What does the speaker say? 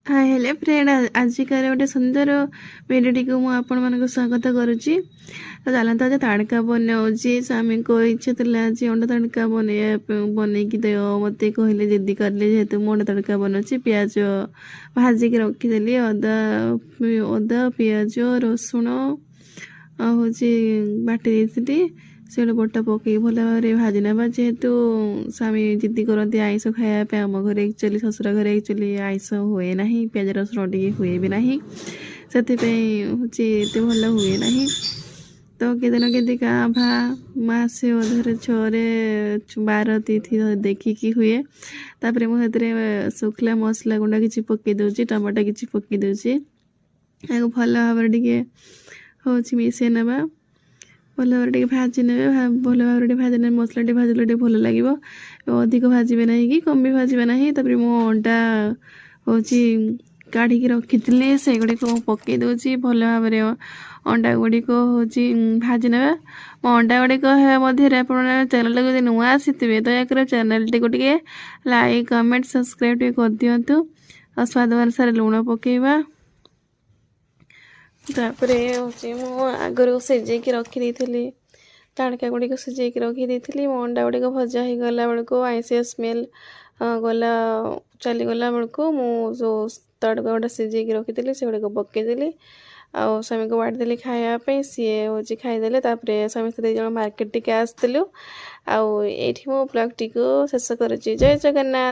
ହାଏ hello friend, ଆଜିକାର ଗୋଟେ ସୁନ୍ଦର ଭିଡ଼ିଓଟିକୁ ମୁଁ ଆପଣମାନଙ୍କୁ ସ୍ୱାଗତ କରୁଛି। ତ ଚାଲନ୍ତୁ, ଆଜି ତଡ଼କା ବନାଉଛି। ସ୍ୱାମୀଙ୍କ ଇଚ୍ଛା ଥିଲା ଆଜି ଅଣ୍ଡା ତଡ଼କା ବନେଇବା, ବନେଇକି ଦିଅ ମୋତେ କହିଲେ, ଜିଦି କଲେ। ଯେହେତୁ ମୁଁ ଅଣ୍ଡା ତଡ଼କା ବନାଉଛି, ପିଆଜ ଭାଜିକି ରଖିଦେଲି। ଅଦା, ପିଆଜ, ରସୁଣ ଆଉ ହେଉଛି ବାଟି ଦେଇଥିଲି। ସେଇଟା ବଟା ପକେଇକି ଭଲ ଭାବରେ ଭାଜି ନେବା। ଯେହେତୁ ସ୍ୱାମୀ ଜିଦି କରନ୍ତି ଆଇଁଷ ଖାଇବା ପାଇଁ, ଆମ ଘରେ ଆକ୍ଚୁଆଲି, ଶ୍ୱଶୁର ଘରେ ଆକ୍ଚୁଆଲି ଆଇଁଷ ହୁଏ ନାହିଁ, ପିଆଜ ରସୁଣ ଟିକେ ହୁଏ ବି ନାହିଁ, ସେଥିପାଇଁ ହେଉଛି ଏତେ ଭଲ ହୁଏ ନାହିଁ। ତ କେଦିନ କେମିତି କାଁ ଭାଁ, ମାସେ ଅଧରେ, ଛଅରେ ବାର ତିଥି ଦେଖିକି ହୁଏ। ତାପରେ ମୁଁ ସେଥିରେ ଶୁଖିଲା ମସଲା ଗୁଣ୍ଡ କିଛି ପକେଇ ଦେଉଛି, ଟମାଟୋ କିଛି ପକେଇ ଦେଉଛି। ଏହାକୁ ଭଲ ଭାବରେ ଟିକେ ହେଉଛି ମିଶାଇ ନେବା। ଭଲ ଭାବରେ ଟିକେ ଭାଜି ନେବେ। ଭଲ ଭାବରେ ଟିକେ ଭାଜି ନେବେ, ମସଲା ଟିକେ ଭାଜିଲେ ଟିକେ ଭଲ ଲାଗିବ। ଅଧିକ ଭାଜିବେ ନାହିଁ କି କମ୍ ବି ଭାଜିବେ ନାହିଁ। ତାପରେ ମୁଁ ଅଣ୍ଡା ହେଉଛି କାଢ଼ିକି ରଖିଥିଲି, ସେଗୁଡ଼ିକ ମୁଁ ପକାଇ ଦେଉଛି। ଭଲ ଭାବରେ ଅଣ୍ଡା ଗୁଡ଼ିକ ହେଉଛି ଭାଜି ନେବା। ମୋ ଅଣ୍ଡା ଗୁଡ଼ିକ ହେବା ମଧ୍ୟରେ ଆପଣ ଚ୍ୟାନେଲଟାକୁ ଯଦି ନୂଆ ଆସିଥିବେ, ଦୟାକରି ଚ୍ୟାନେଲଟିକୁ ଟିକେ ଲାଇକ୍, କମେଣ୍ଟ, ସବସ୍କ୍ରାଇବ୍ ଟିକେ କରିଦିଅନ୍ତୁ। ଆଉ ସ୍ୱାଦ ଅନୁସାରେ ଲୁଣ ପକାଇବା। ତାପରେ ହେଉଛି ମୁଁ ଆଗରୁ ସିଝେଇକି ରଖିଦେଇଥିଲି, ତଡ଼କା ଗୁଡ଼ିକ ସିଝେଇକି ରଖିଦେଇଥିଲି। ମୋ ଅଣ୍ଡା ଗୁଡ଼ିକ ଭଜା ହେଇଗଲା ବେଳକୁ, ଆଇଁଷିଆ ସ୍ମେଲ୍ ଗଲା ଚାଲିଗଲା ବେଳକୁ, ମୁଁ ଯେଉଁ ତଡ଼କା ଗୁଡ଼ା ସିଝେଇକି ରଖିଥିଲି, ସେଗୁଡ଼ିକ ପକାଇଦେଲି। ଆଉ ସ୍ୱାମୀକୁ ବାଢ଼ିଦେଲି ଖାଇବା ପାଇଁ, ସିଏ ହେଉଛି ଖାଇଦେଲେ। ତାପରେ ସ୍ୱାମୀ ସ୍ତ୍ରୀ 2 ଜଣ ମାର୍କେଟ ଟିକେ ଆସିଥିଲୁ। ଆଉ ଏଇଠି ମୁଁ ବ୍ଲଗ୍ଟିକୁ ଶେଷ କରୁଛି। ଜୟ ଜଗନ୍ନାଥ।